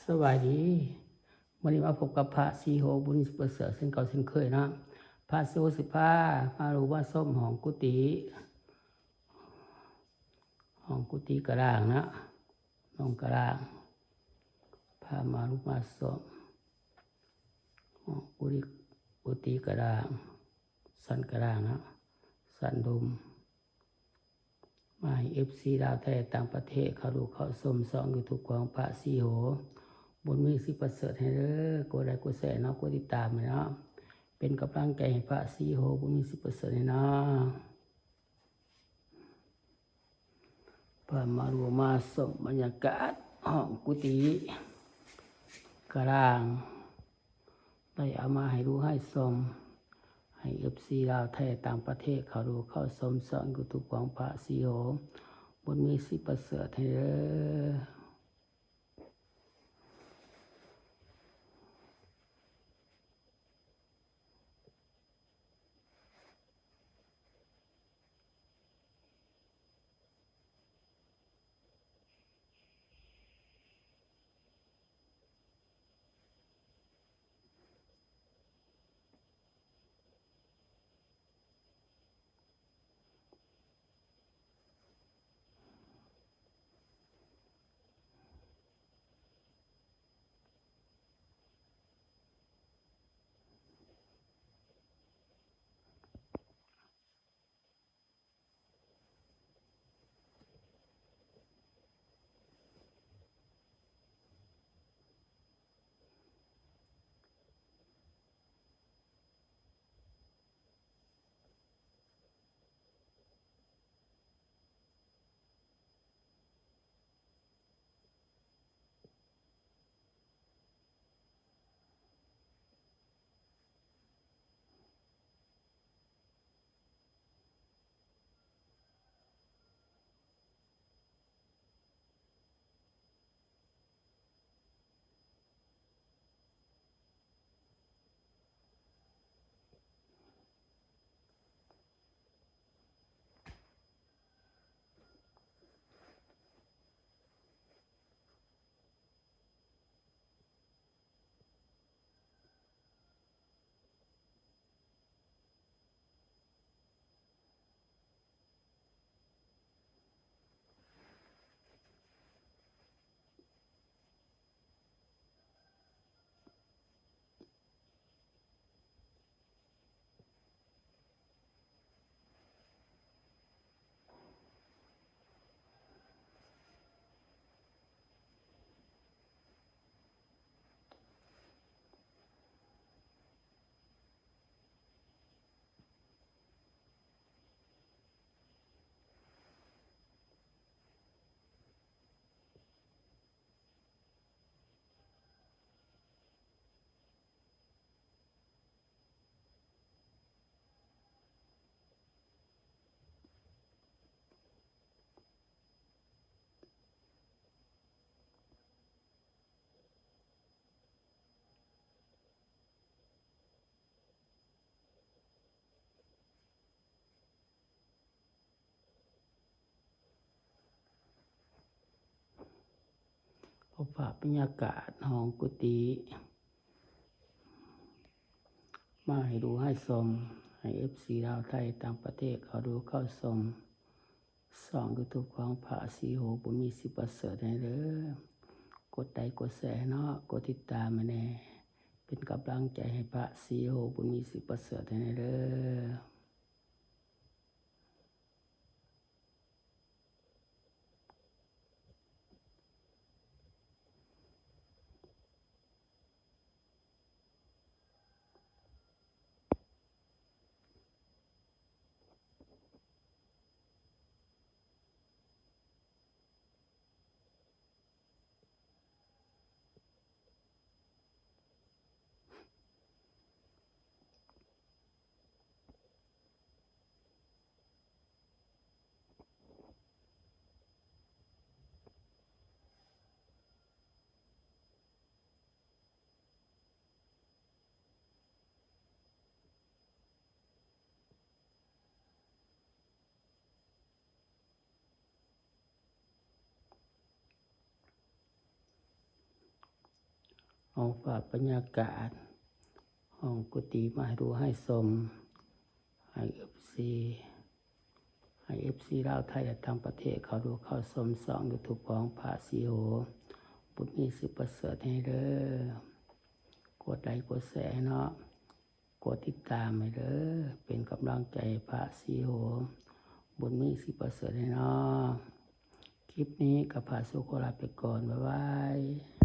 ສະບາຍດີ ມື້ນີ້ມາພົບກັບພະສີໂຫ ບຸນມີ ປະເສີດ ເຊັ່ນເກົ່າເຊັ່ນເຄີຍເນາະ. ພະສີໂຫຊິພາມາຮູ້ມາຊົມຫ້ອງກຸຕິ ຫ້ອງກຸຕິກະດ້າງເນາະ ຫ້ອງກະດ້າງ ພາມາຮູ້ມາຊົມຫ້ອງກຸຕິ ກຸຕິກະດ້າງ ຊັ້ນກະດ້າງເນາະ ຊັ້ນດົມ. ມາໃຫ້ເອັຟຊີລາວ ໄທ ຕ່າງປະເທດ ເຂົ້າດູເຂົ້າຊົມຊ່ອງຢູທູບຂອງພະສີໂຫ ບຸນມີ ສິປະເສີດ ໃຫ້ເດີ. ກົດໄລກົດແຊເນາະ ກົດຕິດຕາມໃຫ້ເນາະ ເປັນກຳລັງໃຈໃຫ້ພະສີໂຫ ບຸນມີ ສິປະເສີດ ໃຫ້ເນາະ. ພາມາຮູ້ມາຊົມບັນຍາກາດຫ້ອງກຸຕິກະດ້າງ ໄດ້ເອົາມາໃຫ້ດູໃຫ້ຊົມ ໃຫ້ເອັຟຊີລາວ ໄທ ຕ່າງປະເທດ ເຂົ້າດູເຂົ້າຊົມຊ່ອງຢູທູບຂອງພະສີໂຫ ບຸນມີ ສິປະເສີດ ໃຫ້ເດີ. ເອົາພາບບັນຍາກາດຫ້ອງກຸຕິ ມາໃຫ້ດູໃຫ້ຊົມ ໃຫ້ເອັຟຊີລາວ ໄທ ຕ່າງປະເທດ ເຂົ້າດູເຂົ້າຊົມ ຊ່ອງຢູທູບຂອງພະສີໂຫ ບຸນມີ ສິປະເສີດ ໃຫ້ເດີ. ກົດໄລກົດແຊໃຫ້ເນາະ ກົດຕິດຕາມໃຫ້ແດ່ ເປັນກຳລັງໃຈໃຫ້ພະສີໂຫ ບຸນມີ ສິປະເສີດ ໃຫ້ແດ່ເດີ. ໂ ເອົາພາບບັນຍາກາດຫ້ອງກຸຕິມາໃຫ້ດູໃຫ້ຊົມ ໃຫ້ເອັຟຊີ ໃຫ້ເອັຟຊີລາວໄທ ແລະ ຕ່າງປະເທດ ເຂົ້າດູເຂົ້າຊົມຊ່ອງຢູທູບຂອງພະສີໂຫ ບຸນມີ ສິບປະເສີດ ໃຫ້ເດີ. ກົດໄລກ໌ ກົດແຊໃຫ້ເນາະ. ກົດຕິດຕາມໃຫ້ເດີ ເປັນກຳລັງໃຈໃຫ້ພະສີໂຫ ບຸນມີ ສິບປະເສີດ ໃຫ້ເນາະ. ຄລິບນີ້ກໍພະສີໂຫຂໍລາໄປກ່ອນ ບາຍບາຍ.